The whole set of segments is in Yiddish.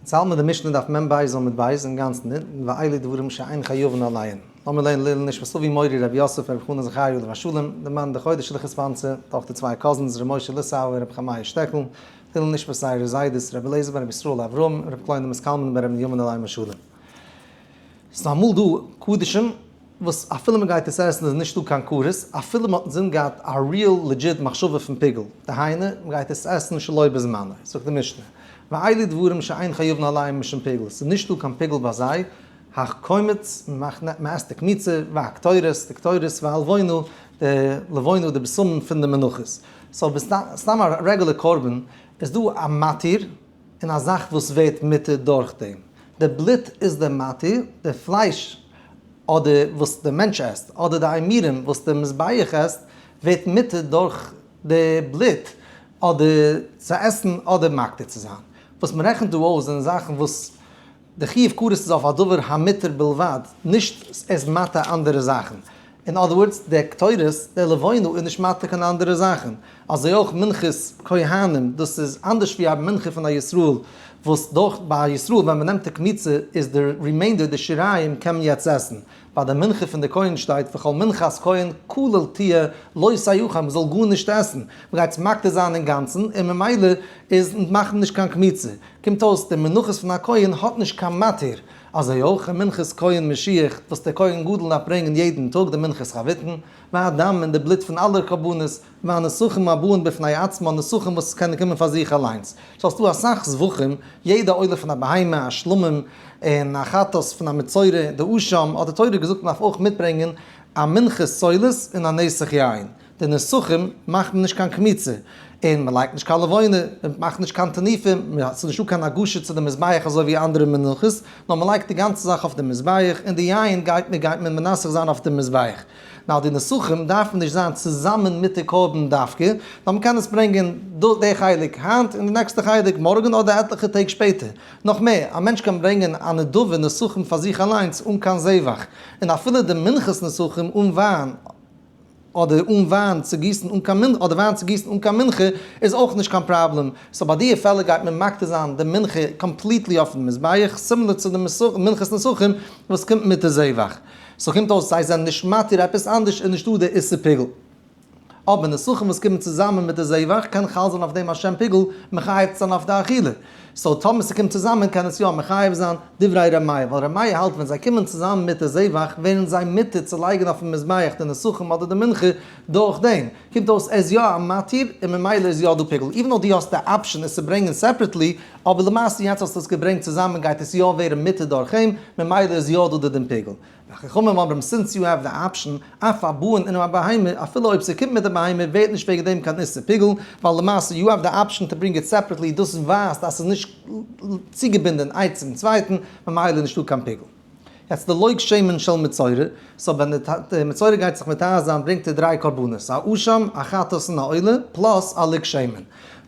יעצט האלט מען די משנה דף מ ב עמוד ב' אינגאנצן אונטן, ואלו דברים שאין חייבין עליהן. לאמיר לערנען לעילוי נשמת אבי מורי רבי יוסף רבי חנן זכריה עליו השלום, די מאן די חודש שליחות sponsor, דורך די צוויי cousins ר' משה ליסאווער רבי חמיה שטעקל, לעילוי נשמת זייערע זיידעס רבי אליעזר בן רבי ישראל אברהם, רבי קלונימוס קלמן בן רבי בנימין עליהם השלום. ס'איז אמאל דא קדשים וואס אפילו מען גייט עס עסן איז נישטא קיין כרת, אפילו מען האט אינזין געהאט א real legit מחשבה פון פיגול, דהיינו מען גייט עס עסן שלא בזמנו, זאגט די משנה, ואלו דברים שאין חייבין עליהם משום פיגול, ס'איז נישטא קיין פיגול ביי זיי, הקומץ, מען עסט די קמיצה, והקטורת, די קטורת, והלבונה, די לבונה, די בשמים פון די מנחות. so סתם א רעגולער קרבן איז דא א מתיר און א זאך וואס ווערט מותר דורך דעם. די בלוט איז די מתיר, די פלייש אדער וואס די מענטש עסט, אדער די אימורים וואס די מזבח עסט, ווערט מותר דורך די בלוט, אדער צו עסן אדער מקטיר צו זיין. וואס מען רעכנט דא אויס זענען זאכן וואס די חיוב כרת איז אויף א דבר המותר בלבד, נישט עס מתיר אנדערע זאכן. אין other words, דער קטורת, דער לבונה איז נישט מתיר קיין אנדערע זאכן. אזוי אויך מנחת כהנים, דאס איז אנדערש ווי א מנחה פון א ישראל, וואס דורך ביי א ישראל ווען מען נעמט די קמיצה איז די remainder די שיריים קען מען יעצט עסן. ביי די מנחה פון די כהן שטייט וכל מנחת כהן כליל תהיה לא תאכל מען זאל גארנישט עסן, מען גייט עס מקטיר זיין אינגאנצן און ממילא איז מאכט מען נישט קיין קמיצה. קומט אויס די מנחות פון א כהן האט נישט קיין מתיר, אזוי אויך מנחת כהן משיח וואס דער כהן גדול דארף ברענגען יעדן טאג די מנחת חביתן, והדם און די בלוט פון אלע קרבנות, והנסכים הבאין בפני עצמן, נסכים וואס קענען קומען פאר זיך אליינס. so האסטו אסאך זבחים, יעדע עולה פון א בהמה, א שלמים, און א חטאת פון א מצורע, די אשם, האט די תורה געזאגט מען דארף אויך מיטברענגען א מנחת סולת און א נסך יין. די נסכים מאכט מען נישט קיין קמיצה, און מען לייגט נישט קיין לבונה, מען מאכט נישט קיין תנופים, ס'איז נישטא קיין הגשה צו די מזבח אזוי ווי אנדערע מנחות, נאר מען לייגט די גאנצע זאך אויף די מזבח, און די יין גייט מען גייט מען מנסך זיין אויף די מזבח. נאר די נסכים דארפן נישט זיין צוזאמען מיט די קרבן דווקא, נאר מען קען עס ברענגען די חלק היינט און די נעקסטע חלק מארגן אדער עטליכע טעג שפעטער. נאך מער, א מענטש קען ברענגען א נדבה נסכים פאר זיך אליינס אן קיין זבח, און אפילו די מנחת נסכים אן וויין, אדער אן וויין צו גיסן אן קיין מנחה, אדער וויין צו גיסן אן קיין מנחה, איז אויך נישט קיין פראבלעם. so ביי די פעלער גייט מען מקטיר זיין די מנחה completely אויפן מזבח, similar צו די מנחת נסכים וואס קומט מיט די זבח. so קומט אויס זיי זענען נישט מתיר עפעס אנדערש איז נישטא די איסור פיגול. אבער נסכים וואס קומען צוזאמען מיט די זבח קען חל זיין אויף דעם א שם פיגול מחייב צו זיין אויף די אכילה. so טאמער ס'קומט צוזאמען קען עס יא מחייב זיין, דברי ר' מאיר, ווייל ר' מאיר האלט ווען זיי קומען צוזאמען מיט די זבח ווערן זיי מותר צו לייגן אויפן מזבח די נסכים אדער די מנחה דורך דעם, קומט אויס ער איז יא א מתיר און ממילא איז יא דא פיגול, even though דו האסט די option עס צו ברענגען separately, אבער למעשה יעצט האסטו עס געברענגט צוזאמען גייט עס יא ווערן מותר דורך אים, ממילא איז יא דא די דין פיגול. וחכמים אומרים since you have the option, אף הבאין עם הבהמה, אפילו אויב ס'קומט מיט די בהמה ווערט נישט וועגן דעם קיין איסור פיגול, ווייל למעשה you have the option to bring it separately, דאס ווייזט אז ס'איז נישט צוגעבינדען איינס צום צווייטן, ממילא נישטא קיין פיגול. יעצט די לוג שמן של מצורע, so ווען די מצורע גייט זיך מטהר זיין ברענגט ער דריי קרבנות, א אשם, א חטאת און א עולה, plus א לוג שמן.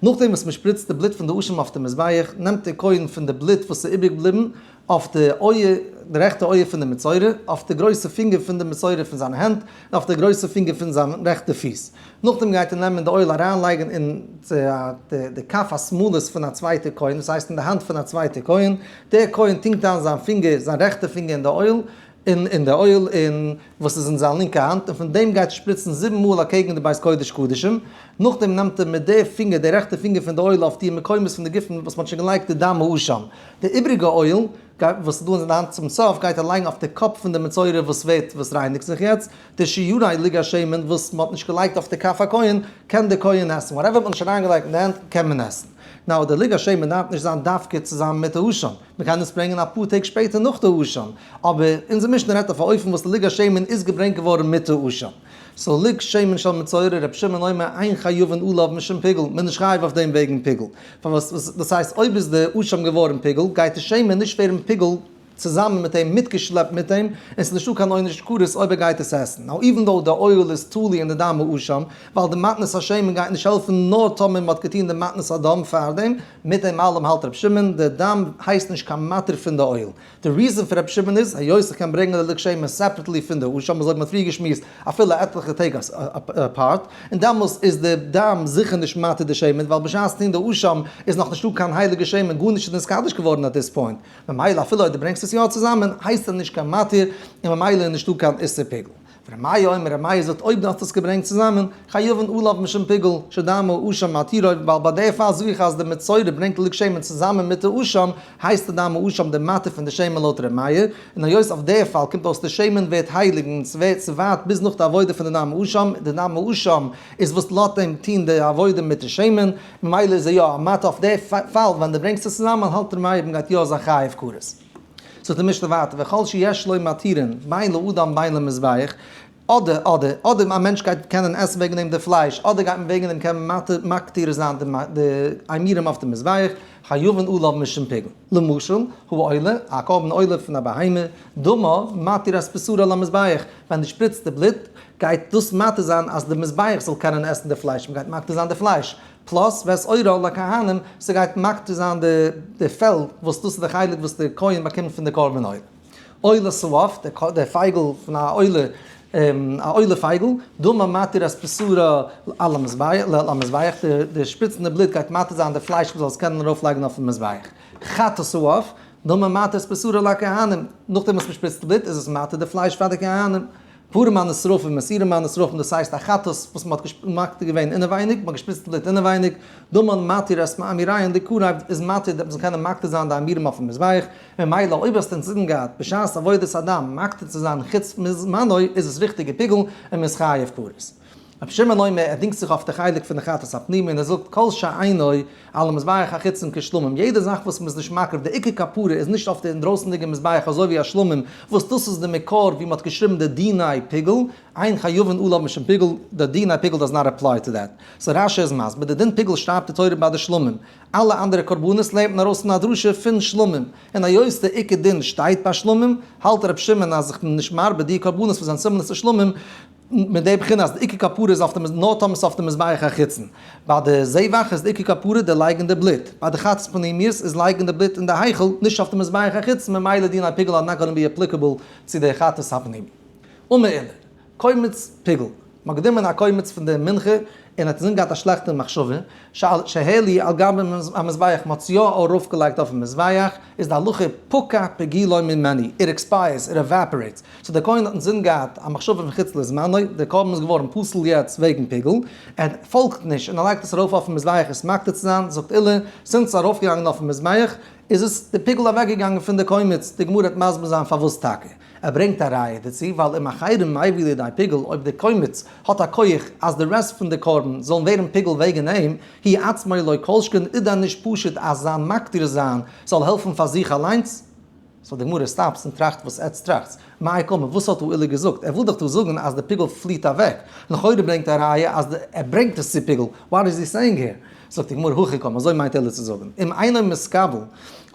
נאכדעם וואס מ'שפריצט די בלוט פון די אשם אויף די מזבח, נעמט דער כהן פון די בלוט וואס איז איבערגעבליבן, אויף די אויער, די רעכטע אויער פון די מצורע, אויף די גרויסע פינגער פון די מצורע פון זיינע הענט, און אויף די גרויסע פינגער פון זיין רעכטע פיס. נאכדעם גייט ער נעמען די אויל אריינלייגן אין די כף השמאלית פון א צווייטע כהן, דאס הייסט אין די האנט פון א צווייטע כהן, דער כהן טונקט איין זיין פינגער, זיין רעכטע פינגער אין די אויל, אין אין די אויל אין וואס איז אין זיין לינקע האנט, און פון דעם גייט שפריצן זיבן מאל אקעגן די בית קודש קדשים, נאכדעם נעמט ער מיט די פינגער, די רעכטע פינגער פון די אויל אויף די מקומות פון די גופן וואס מען האט שוין געלייגט די דם האשם, די איבריגע אויל גייט וואס איז דא אין זיין האנט צום סוף גייט ער לייגן אויף די קאפ פון די מצורע וואס ווערט וואס רייניגט זיך יעצט, די שיורי לוג השמן וואס מען האט נישט געלייגט אויף די כף הכהן קען די כהן עסן, whatever מען האט נישט אריינגעלייגט אין די הענט קען מען עסן. now די לוג השמן דארף נישט זיין דווקא צוזאמען מיט די אשם, מען קען עס ברענגען אפאר טעג שפעטער נאך די אשם, אבער אונזער משנה רעדט אויף א אופן וואס די לוג השמן איז געברענגט געווארן מיט די אשם. so לוג שמן של מצורע ר' שמעון אומר אין חייבין עליו משום פיגול, מען איז נישט חייב אויף דעם וועגן פיגול. פארוואס? דאס הייסט אויב איז די אשם געווארן פיגול גייט די שמן נישט ווערן פיגול. צוזאמען מיט אים, מיטגעשלעפט מיט אים, און ס'איז נישטא קיין עונש כרת אויב ער גייט עס עסן. Now even though די אויל איז תלוי אין די דם האשם, ווייל די מתנת השמן גייט נישט העלפן נאר טאמער מ'האט געטון די מתנת הדם פארדעם, מיט דעם אלעם האלט רבי שמעון, די דם הייסט נישט קיין מתיר פון די אויל. די reason פון רבי שמעון איז, היות איך קען ברענגען די לוג שמן separately פון די אשם, אזוי האט מען פריער געשמועסט, אפילו עטליכע טעג apart, און דעמאלס איז די דם זיכער נישט מתיר די שמן, ווייל בשעת טון די אשם איז נאך נישטא קיין הייליגע שמן, גארנישט איז נתקדש געווארן at this point, ממילא אפילו אויב דו ברענגסט עס יא צוזאמען, הייסט עס נישט קיין מתיר, און ממילא איז נישטא קיין איסור פיגול. ר' מאיר אומר, ר' מאיר זאגט אויב דו האסט עס געברענגט צוזאמען, חייבין עליו משום פיגול, שדם האשם מתירו, ווייל ביי די פאל זאג איך אז די מצורע ברענגט לוג שמן צוזאמען מיט די אשם, הייסט די דם האשם די מתיר פון די שמן לויט ר' מאיר, און היות אויף די פאל קומט אויס די שמן ווערט הייליג און ס'ווערט ס'ווארט ביז נאך די עבודה פון די דם האשם, די דם האשם איז וואס לאזט אים טון די עבודה מיט די שמן, ממילא איז ער יא א מתיר אויף די פאל ווען דו ברענגסט עס צוזאמען האלט ר' מאיר מ'גייט יא זיין חייב כרת. זאגט די משנה ווייטער וכל שיש לו מתירין בין לאדם בין למזבח, אדער אדער אדער א מענטש גייט קענען עסן וועגן דעם די פלייש, אדער גייט מען וועגן דעם קענען מקטיר זיין די אימורים אויף די מזבח, חייבין עליו משום פיגול. למשל, העולה, א קרבן עולה פון א בהמה, דמה מתיר את בשרה על המזבח, ווען דו שפריצט די בלוט, גייט דאס מתיר זיין אז די מזבח זאל קענען עסן די פלייש, מ'גייט מקטיר זיין די פלייש, plus ואת עורה לכהנים, ס'גייט מקטיר זיין די פעל, וואס דאס איז די חלק וואס די כהן באקומט פון די קרבן עולה. עולת העוף, די פייגל פון א עולה, א עולה פייגל, דמה מתיר את בשרה על המזבח, די שפריצן די בלוט גייט מתיר זיין די פלייש מ'זאל עס קענען ארויפלייגן אויפן מזבח. חטאת העוף, דמה מתיר את בשרה לכהנים, נאכדעם וואס מ'שפריצט די בלוט איז עס מתיר די פלייש פאר די כהנים. פרים הנשרפים ושעירים הנשרפים, דאס הייסט א חטאת וואס מ'האט מקטיר געווען אינעווייניג, מ'האט געשפריצט די בלוט אינעווייניג, דמן מתיר את אימוריהן להקריב איז מתיר אז מ'זאל קענען מקטיר זיין די אימורים אויפן מזבח, ממילא אויב האסטו אינזין געהאט בשעת עבודת הדם מקטיר צו זיין חוץ מזמנו איז עס ריכטיגע פיגול און מ'איז חייב כרת. רבי שמעון אומר, ער דינגט זיך אויף די חלק פון די חטאת הפנימי און ער זאגט כל שאינו על המזבח החיצון כשלמים, יעדע זאך וואס מ'איז נישט מקריב די עיקר כפרה איז נישט אויף די אינדרויסענדיגע מזבח אזוי ווי א שלמים וואס דאס איז די מקור ווי מ'האט געשריבן די דיני פיגול, אין חייבין עליו משום פיגול, די דיני פיגול does not apply to that. So רש"י איז מסביר, די דין פיגול שרייבט די תורה ביי די שלמים, אלע אנדערע קרבנות לערנט מען ארויס פון א דרשה פון שלמים, און היות די עיקר דין שטייט ביי שלמים, האלט ר' שמעון אז איך בין נישט מרבה די קרבנות וואס זענען similar צו שלמים, מיט די בחינה אז די עיקר כפרה איז אויף די נאר טאמער ס'איז אויף די מזבח החיצון. ביי די זבח איז די עיקר כפרה די לייגן די בלוט. ביי די חטאת פנימיות איז לייגן די בלוט אין די היכל, נישט אויף די מזבח החיצון, ממילא דיני פיגול are not gonna be applicable צו די חטאת הפנימי. אמר עולא, קומץ פיגול. מ'האט גענומען א קומץ פון די מנחה און האט אינזין געהאט א שלעכטע מחשבה, שהעלו על גבי המזבח, מ'האט עס יא ארויפגעלייגט אויפן מזבח, איז די הלכה פקע פיגולו ממנו, it expires, it evaporates. So דער כהן האט אינזין געהאט א מחשבה פון חוץ לזמנו, דער קרבן איז געווארן פסול יעצט וועגן פיגול, ער פאלגט נישט און ער לייגט עס ארויף אויפן מזבח עס מקטיר צו זיין, זאגט עולא, since ס'איז ארויפגעגאנגען אויפן מזבח, איז עס די פיגול אוועקגעגאנגען פון די קומץ, די גמרא וועט מסביר זיין פארוואס טאקע. ער ברענגט א ראיה דערצו, ווייל אם אחרים מביא לידי פיגול, אויב די קומץ האט א כח אז די רעסט פון די קרבן זאלן ווערן פיגול וועגן אים, הוא עצמו לא כל שכן, איז דען נישט פשוט אז זיין מקטיר זיין זאל העלפן פאר זיך אליינס? So די גמרא stops און טראכט וואס עטץ טראכטס. מאי קאמר, וואס האט עולא געזאגט? ער וויל דאך דא זאגן אז די פיגול פליעט אוועק. לכאורה ברענגט א ראיה אז ער ברענגט עס צו פיגול. What is he saying here? זאגט די גמרא הכי קאמר, אזוי מיינט עולא צו זאגן. אם אינו מתקבל,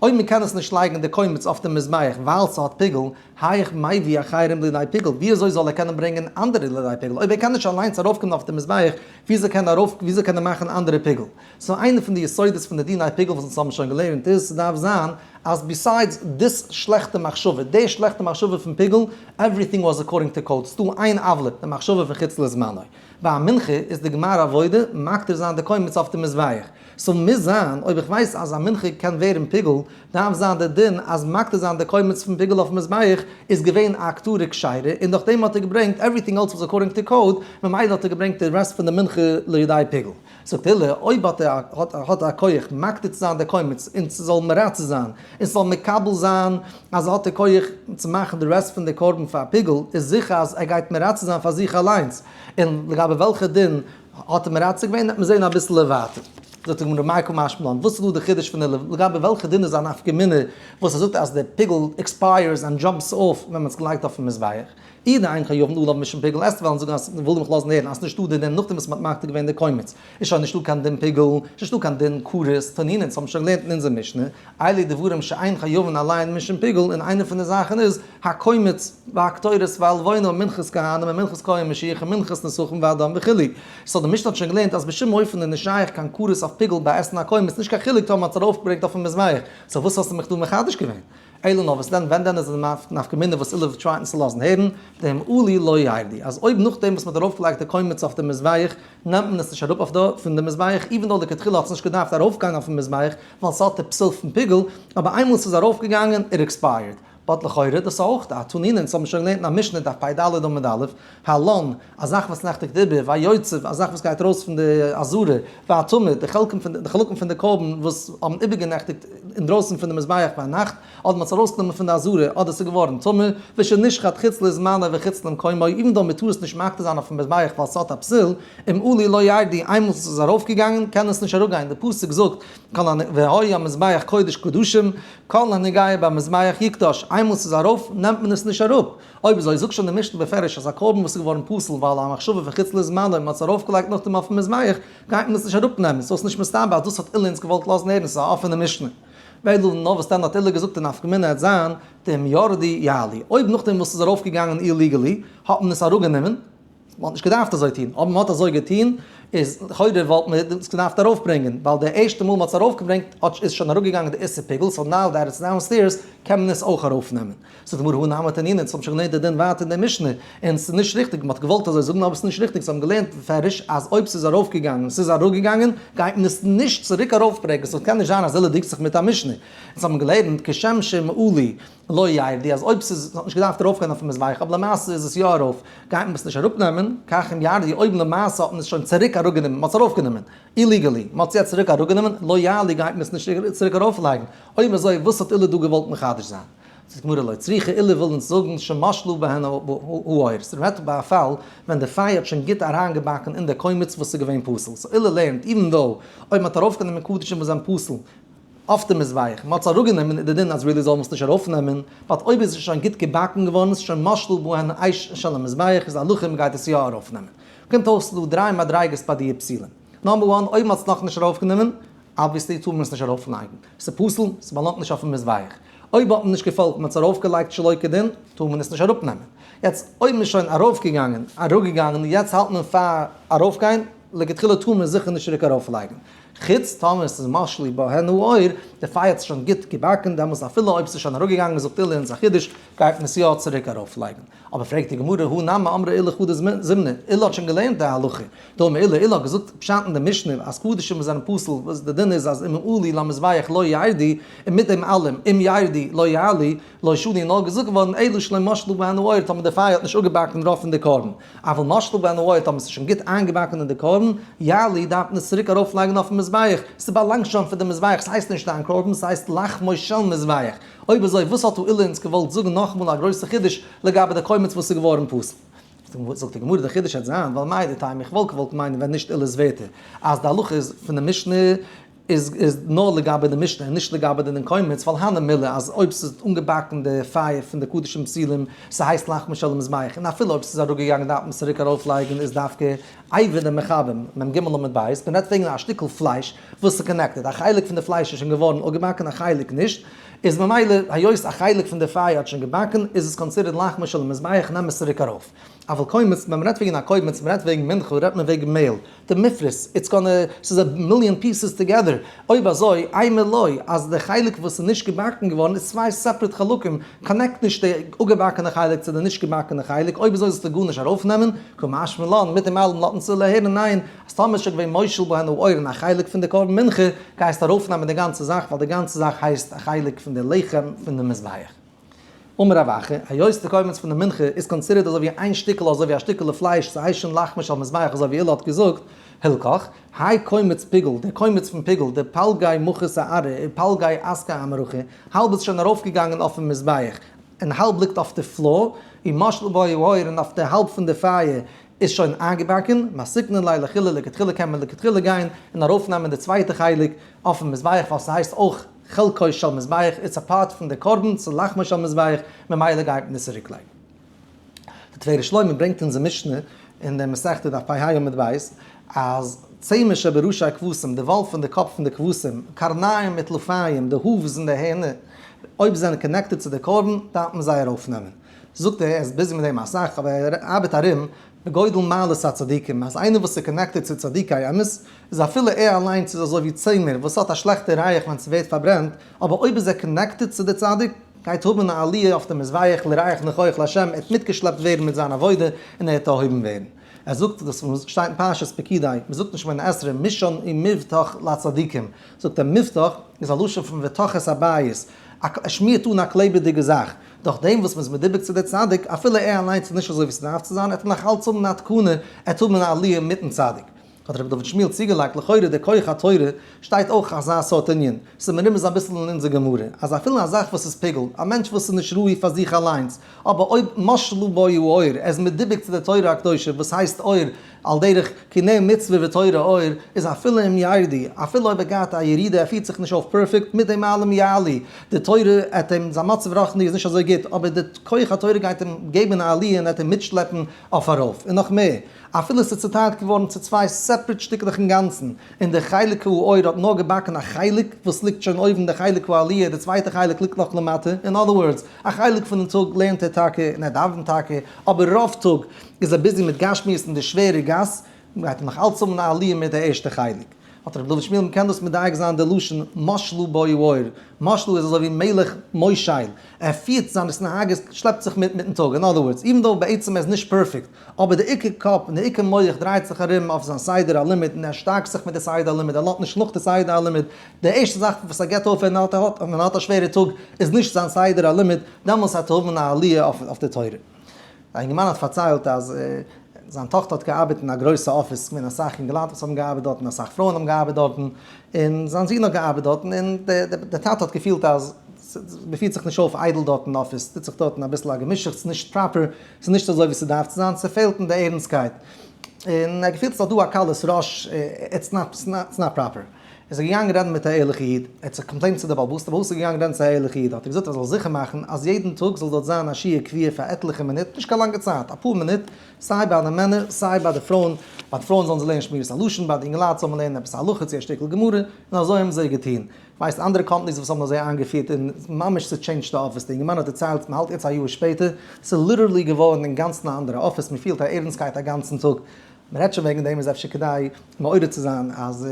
אויב מען קען עס נישט לייגן די קומץ אויף די מזבח ווייל ס'האט פיגול, היאך מביא אחרים לידי פיגול, ווי אזוי זאל ער קענען ברענגען אנדערע לידי פיגול? אויב ער קען נישט אליינס ארויפקומען אויף די מזבח, וויאזוי קען ער ארויף, וויאזוי קען ער מאכן אנדערע פיגול? So איינע פון די יסודות פון די דיני פיגול וואס אונז האבן שוין געלערנט איז, ס'דארף זיין אז besides this שלעכטע מחשבה, די שלעכטע מחשבה פון פיגול, everything was according to code, ס'דא איין עוולה, די מחשבה פון חוץ לזמנו. ביי א מנחה איז די גמר עבודה מקטיר זיין די קומץ אויף די מזבח. So מוז זיין, אויב איך ווייס אז א מנחה קען ווערן פיגול, דארף זיין די דין אז מקטיר זיין די קומץ פון פיגול אויפן מזבח איז געווען א הקטרה כשרה, און דורך דעם האט ער געברענגט everything else was according to code, ממילא האט ער געברענגט די רעסט פון די מנחה לידי פיגול. זאגט עולא, אויב האט ער האט א כח מקטיר צו זיין די קומץ און ס'זאל מרצה זיין און ס'זאל מקבל זיין אז ער האט די כח צו מאכן די רעסט פון די קרבן פאר פיגול, איז זיכער אז ער גייט מרצה זיין פאר זיך אליינס, און לגבי וועלכע דין האט ער מרצה געווען וועט מען זען אביסל ווייטער. זאגט די גמרא מאי קא משמע לן, וואס איז דא די חידוש פון עולא, לגבי וועלכע דין איז א נפקא מינה וואס ער זאגט אז די פיגול expires and jumps off ווען מען האט עס געלייגט אויפן מזבח? אי דאין חייבין עליו משום פיגול עסט וועלן זאגן אז וויל מיך לאזן הערן אז ס'נישטא די דין נאכדעם וואס מ'האט מקטיר געווען די קומץ איז שוין נישטא קיין דין פיגול, ס'נישטא קיין דין כרת, תנינא אונז האבן שוין געלערנט אין אונזער משנה, אלו דברים שאין חייבין עליהן משום פיגול און איינע פון די זאכן איז הקומץ והקטורת והלבונה מנחת כהנים און מנחת כהן משיח און מנחת נסכים והדם וכו'. so די משנה האט שוין געלערנט אז בשום אופן איז נישט שייך קיין כרת אויף פיגול ביי עסן א קומץ נישט קיין חילוק טאמער מ'האט עס ארויפגעברענגט אויפן מזבח, so וואס האסטו מיך דא מחדש געווען? אלא נאר וואס דען ווען דען איז די נפקא מינה וואס עולא try ט אונז צו לאזן הערן, דאם עלו לא ירדו, אז אויב נאכדעם וואס מ'האט ארויפגעלייגט די קומץ אויף די מזבח נעמט מען עס נישט אראפ אויף די פון די מזבח, even though לכתחילה האט עס נישט געדארפט ארויפגיין אויפן מזבח ווייל ס'האט די פסול פון פיגול, אבער איינמאל ס'איז ארויפגעגאנגען it expired. but לכאורה דאס איז אויך א תנינא, אונז האבן שוין געלערנט אין א משנה דף פ ד עמוד א', הלן, א זאך וואס נעכטיגט איבער, והיוצא, א זאך וואס גייט ארויס פון די עזרה, והטמא, די חלקים פון די חלקים פון די קרבן וואס האבן איבערגענעכטיגט אינדרויסן פון די מזבח ביינאכט, אדער מען האט עס ארויסגענומען פון די עזרה, אדער עס איז געווארן טמא, ושנשחט חוץ לזמנו וחוץ למקומו, even though מען טאר עס נישט מקטיר זיין אויפן מזבח ווייל ס'האט א פסול, אם עלו לא ירדו, איינמאל ס'איז ארויפגעגאנגען קען עס נישט אראפגיין, די פסוק זאגט, והיה המזבח קודש קדשים, כל הנוגע במזבח יקדש, איינמאל ס'איז ארויף נעמט מען עס נישט אראפ. אויב אזוי זאגט שוין די משנה בפירוש אז א קרבן וואס איז געווארן פסול ווייל א מחשבה פון חוץ לזמנו און מ'האט עס ארויפגעלייגט נאכדעם אויפן מזבח, גייט מען עס נישט אראפנעמען, so ס'איז נישט מסתבר אז דאס האט עולא אונז געוואלט לאזן הערן, ס'איז א אפענע משנה. ואלא נאר וואס דען האט עולא געזאגט די נפקא מינה העט זיין דאם ירדו יעלו, אויב נאכדעם וואס ס'איז ארויפגעגאנגען illegally האט מען עס אראפגענומען, מען האט נישט געדארפט אזוי טון, אויב מען האט אזוי געטון איז לכאורה וואלט מען עס געדארפט ארויפברענגען, ווייל די ערשטע מאל מען האט עס ארויפגעברענגט האט איז שוין אראפגעגאנגען די איסור פיגול, so now that it's downstairs קען מען עס אויך ארויפנעמען. זאגט די גמרא הא נמי תנינא, אונז האבן שוין געלערנט די דין ווייטער אין די משנה, און ס'איז נישט ריכטיג, מען האט געוואלט אזוי זאגן אבער ס'איז נישט ריכטיג, זיי האבן געלערנט בפירוש אז אויב ס'איז ארויפגעגאנגען און ס'איז אראפגעגאנגען גייט מען עס נישט צוריק ארויפברענגען, so קען נישט זיין אז עולא דינגט זיך מיט א משנה, אונז האבן געלערנט כשם שאם עלו לא ירדו אז אויב ס'איז האט נישט געדארפט ארויפגיין אויפן מזבח אבער למעשה איז עס יא ארויף גייט מען עס נישט אראפנעמען, כך אם ירדו אויב למעשה האט מען עס שוין צוריק אראפגענומען, מ'האט עס ארויפגענומען illegally, מ'האט עס יעצט צוריק אראפגענומען, לא יעלו גייט מען עס נישט צוריק ארויפלייגן, אויב אזוי וואס האט עולא דא געוואלט מחדש זיין? זאגט די גמרא לא צריכא עולא וויל אונז זאגן שמשלו בהן האור, ס'רעדט ביי א פאל ווען די פייער האט שוין גוט אריינגעבאקן אין די קומץ וואס איז געווען פסול, so עולא לערנט even though אויב מ'האט ארויפגענומען קדשים וואס זענען פסול, אויף די מזבח, מען האט עס אראפגענומען איז די דין אז really זאל מען עס נישט ארויפנעמען, but אויב איז עס שוין גוט געבאקן געווארן, עס איז שוין משלו בהן אש של המזבח איז די הלכה מען גייט עס יא ארויפנעמען. קומט אויס ס'איז דא דריי מדריגות ביי די פסולים. number one, אויב מען האט עס נאכנישט ארויפגענומען, obviously טאר מען עס נישט ארויפלייגן, ס'איז פסול, ס'באלאנגט נישט אויפן מזבח. אויב האט מען נישט געפאלגט מען האט עס ארויפגעלייגט שלא כדין, טאר מען עס נישט אראפנעמען. יעצט אויב מען איז שוין ארויפגעגאנגען, אראפגעגאנגען, יעצט האלט מען פאר ארויפגיין, לכתחילה טאר מען זיכער נישט צוריק ארויפלייגן. חוץ טאמער ס'איז משלו בהן האור, די פייער האט זיך שוין גוט געבאקן, דעמאלס אפילו אויב ס'איז שוין אראפגעגאנגען זאגט עולא אונז א חידוש, גייט מען עס יא צוריק ארויפלייגן. אבער פרעגט די גמרא הא נמי אמרה עולא חדא זימנא, עולא האט שוין געלערנט די הלכה, דאמר עולא, עולא האט געזאגט פשט אין די משנה אז קדשים וואס זענען פסול, וואס די דין איז אז אם עלו למזבח לא ירדו, און מיט דעם אלעם אם ירדו לא יעלו, לא שנו נאר געזאגט געווארן אלא שלא משלו בהן האור טאמער די פייער האט נישט אפגעבאקן רוב פון די קרבן, אבל משלו בהן האור טאמער ס'איז שוין גוט איינגעבאקן אין די קרבן, יעלו דארף מען עס צוריק ארויף לייגן אויפן מזבח, ס'באלאנגט שוין פאר די מזבח, ס'הייסט נישט דיין קרבן, ס'הייסט לחמו של מזבח. אויב אזוי וואס האט עולא אונז געוואלט זאגן נאכאמאל א גרויסע חידוש לגבי די קומץ וואס איז געווארן פסול? זאגט די גמרא די חידוש העט זיין ווייל מהו דתימא איך וואלט געוואלט מיינען ווען נישט עולא'ס ווערטער אז די הלכה איז פון די משנה איז איז נאר לגבי די משנה און נישט לגבי די קומץ, ווייל הני מילי אז אויב ס'איז אנגעבאקן די פייער פון די קדשים פסולים ס'הייסט לחמו של המזבח און אפילו אויב ס'איז אראפגעגאנגען דארף מען עס צוריק ארויפלייגן איז דווקא אבר דמכוון, מ ג עמוד ב', מען רעדט וועגן א שטיקל פלייש וואס איז connected, א חלק פון די פלייש איז שוין געווארן אפגעבאקן א חלק נישט, איז ממילא היות א חלק פון די פייער האט שוין געבאקן איז עס considered לחמו של המזבח נעם עס צוריק ארויף. אבל קומץ, ווען מען רעדט וועגן א קומץ, מען רעדט וועגן מנחה, רעדט מען וועגן מעהל, די מפרש, it's gonna, ס'איז א מיליאן pieces together, אויב אזוי, אימא לא, אז די חלק וואס איז נישט געבאקן געווארן איז צוויי separate חלקים, connect נישט די אפגעבאקענע חלק צו די נישט געבאקענע חלק, אויב אזוי זאלסטו גארנישט ארויפנעמען, קא משמע לן, מיט דעם אלעם לאזט אונז הערן ניין, אז טאמער איז שוין געווען מושל בהן האור אין א חלק פון די קרבן מנחה, גייסטו ארויפנעמען די גאנצע זאך, ווייל די גאנצע זאך הייסט א חלק פון די לחם פון די מזבח. אמר רב אחא, היות די קומץ פון די מנחה איז considered אזוי ווי איין שטיקל אזוי ווי א שטיקעלע פלייש ס'הייסט שוין לחמו של מזבח אזוי ווי עולא האט געזאגט, הלכך, האי קומץ פיגול, דער קומץ פון פיגול, דפלגיה מחתא ארעא ופלגיה אסקיה אמרחא, האלב איז שוין ארויפגעגאנגען אויפן מזבח, און האלב ליגט אויף די floor, ומשלו בהו האור און אויף די האלב פון די פייער. איז שוין איינגעבאקן, מסקנא ליה לחילא לכתחילה קען מען לכתחילה גיין און ארויפנעמען די צווייטע חלק אויפן מזבח ווייל ס'הייסט אויך חלקו של מזבח, it's a part פון די קרבן, ס'איז לחמו של מזבח, ממילא גייט מען עס צוריקלייגן. די תפארת שלמה ברענגט אונזער משנה אין די מסכתא דף פ ה עמוד ב', אז צמר שבראשי הכבשים, די וואל פון די קאפ פון די כבשים, קרניים וטלפיים, די hooves און די הערנער, אויב זיי זענען connected צו די קרבן, דארף מען זיי ארויפנעמען. זאגט ער, ער איז busy מיט דעם אסאך, אבער ער ארבעט ארום בגודל מעלת הצדיקים, אז איינער וואס איז connected צו צדיקי אמת, איז אפילו ער אליינס איז אזוי ווי צמר וואס האט א שלעכטע ריח ווען ס'ווערט פארברענט, אבער אויב איז ער connected צו די צדיק, גייט האבן א עליה אויף די מזבח לריח ניחוח לה', ער וועט מיטגעשלעפט ווערן מיט זיין עבודה און ער וועט דערהויבן ווערן. ער זאגט דאס וואס שטייט אין פרשת פקודי, מען זאגט אין שמונה עשרה משען ומבטח לצדיקים, זאגט ער מבטח איז א לשון פון ותח את הבית, ער שמירט אן א קלעבעדיגע זאך, דורך דעם וואס מען איז מדובק צו די צדיק, אפילו ער אליינס איז נישט אזוי ווי ס'דארף צו זיין, ער וועט נאך אלץ האבן א תקנה, ער וועט האבן א עליה מיטן צדיק. האט רבי דוד שמואל צוגעלייגט, לכאורה די כח התורה שטייט אויך אזא סארט ענין, ס'איז מרומז אביסל אין אונזער גמרא, אז אפילו א זאך וואס איז פיגול, א מענטש וואס איז נישט ראוי פאר זיך אליינס, אבער אויב משלו בו האור, ער איז מדובק צו די תורה הקדושה וואס הייסט אור, על דרך כי נר מצוה ותורה אור, איז אפילו אם ירדו, אפילו אויב ער גייט א ירידה, ער פירט זיך נישט אויף פערפעקט, מיט דעם אלעם יעלו, די תורה עט אים, זיין מצב רוחני איז נישט אזוי גוט, אבער די כח התורה גייט אים געבן א עליה און עט אים מיטשלעפן אויף ארויף, און נאך מער, אפילו עס איז צוטיילט געווארן צו צוויי separate שטיקלעך אינגאנצן, און די חלק האור האט נאר געבאקן א חלק וואס ליגט שוין אויבן, די חלק העליה, די צווייטע חלק ליגט נאך למטה, in other words, א חלק פונעם טאג לערנט ער טאקע און ער דאווענט טאקע, אבער רוב טאג איז ער busy מיט גשמיות און די שווערע גאס, גייט ער נאך אלץ האבן א עליה מיט די ערשטע חלק. האט רבי דוד שמואל, מ'קען דאס מדייק זיין די לשון משלו בו האור, משלו איז אזוי ווי מלך מושל, ער פירט זיין התנהגות שלעפט זיך מיט מיטן טאג, in other words, even though בעצם ער איז נישט פערפעקט, אבער די עיקר קאפ און די עיקר מח דרייט זיך ארום אויף זיין סדר הלימוד און ער שטארקט זיך מיט די סדר הלימוד, ער לאזט נישט נאך די סדר הלימוד, די ערשטע זאך וואס ער געבט אויף ווען ער האט ווען ער האט א שווערע טאג איז נישט זיין סדר הלימוד, דעמאלס האט ער האבן א עליה אויף די תורה. א אינגערמאן האט פארציילט אז זיין טאכטער האט געארבעט אין א גרויסע אפיס, ס'געווען אסאך אינגעלייט וואס האבן געארבעט דארטן, אסאך פרויען האבן געארבעט דארטן, און זיין זון האט געארבעט דארטן, און דער טאטע האט געפילט אז מ'פירט זיך נישט אויף איידל דארט אין אפיס, ס'טוט זיך דארטן אביסל א געמישעכטס, ס'נישט proper, ס'איז נישט אזוי ווי ס'דארף צו זיין, ס'פעלט אין די ערנסטקייט. און ער האט געפילט ס'איז דא א קלות ראש, it's not proper. איז ער געגאנגען רעדן מיט א ערליכע איד, ער האט זיך complainט צו די בעל הבית, די בעל הבית איז געגאנגען רעדן צו א ערליכע איד, האט ער געזאגט ער זאל זיכער מאכן אז יעדן טאג זאל דארט זיין א שיעור קביעה פאר עטליכע מינוט, נישט קיין לאנגע צייט, אפאר מינוט, סיי ביי די מענער סיי ביי די פרויען, ביי די פרויען זאלן זיי לערנען שמירת הלשון, ביי די אינגעלייט זאל מען לערנען עפעס א הלכה צו א שטיקל גמרא, און אזוי האבן זיי געטון. כ'ווייס אנדערע companies וואס האבן אזוי איינגעפירט און ממש ס'טשעינדזשט די אפיס, די אינגערמאן האט דערציילט מ'האלט יעצט א יאר שפעטער, ס'איז literally געווארן אינגאנצן א אנדערע אפיס, מ'פילט א ערנסקייט א גאנצן טאג, מ'רעדט שוין וועגן דעם איז אפשר כדאי מעורר צו זיין אז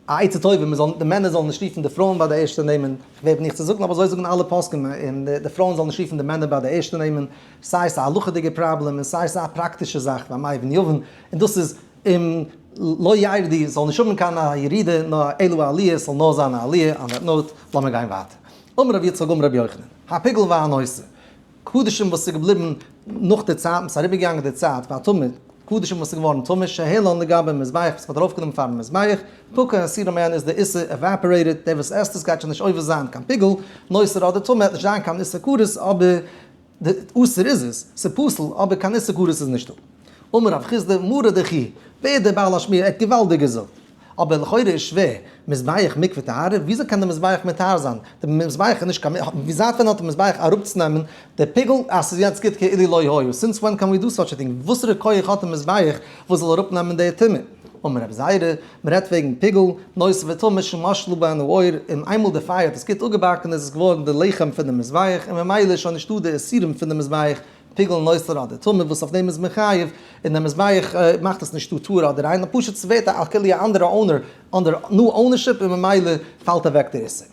א עצה טובה מ'זאל די מענער זאלן נישט רופן די פרויען ביי די ערשטע נעמען, ווער בין איך צו זאגן אבער אזוי זאגן אלע פוסקים און די פרויען זאלן נישט רופן די מענער ביי די ערשטע נעמען, סיי ס'איז א הלכה'דיגע פראבלעם און סיי ס'איז א פראקטישע זאך והמבין יבין, און דאס איז אם לא ירדו זאל נישט האבן קיין א ירידה נאר אלא עליה ס'זאל נאר זיין א עליה, on that note לאמיר גיין ווייטער. אמר רבי יצחק אמר רבי יוחנן, הפיגול והנותר, קדשים וואס איז געבליבן נאך די צייט, וואס איז אריבערגעגאנגען די צייט, והטמא, קדשים וואס איז געווארן טמא, שהעלן לגבי מזבח, וואס מ'האט ארויפגענומען פארן מזבח, פקע איסורן מהן איז די איסור evaporated, דער וואס עסט עס גייט שוין נישט עובר זיין קיין פיגול, נותר אדער טמא, וועט נישט זיין קיין איסור כרת, אבער די אסור איז עס, ס'איז פסול, אבער קיין איסור כרת איז נישטא. אמר רב חסדא, מרא דכי, ווער דער בעל השמועה, ער האט געוואלדיג געזאגט. אבער לכאורה איז שווער, מזבח מקווה טהרה, וויאזוי קען דער מזבח מטהר זיין? דער מזבח איז נישט קיין, ווי זייט ווען האט דער מזבח אראפצונעמען די פיגול אז ס'איז יעצט גוט כאילו לא היה? since when can we do such a thing? וואסערע כח האט דער מזבח וואס זאל אראפנעמען די טומאה? אמר רבי זירא, מ'רעדט וועגן פיגול, נותר וטמא שמשלו בהן האור, און איינמאל די פייער האט עס גוט אפגעבאקן איז עס געווארן די לחם פון די מזבח, און ממילא איז שוין נישטא די איסורים פון די מזבח, פיגול נותר אדער טמא וואס אויף דעם איז מען חייב, און דער מזבח מאכט עס נישטא טהור אדער ריין, נאר פשוט ס'ווערט א כאילו א אנדערע owner, אנדערע new ownership און ממילא פאלט אוועק די איסור.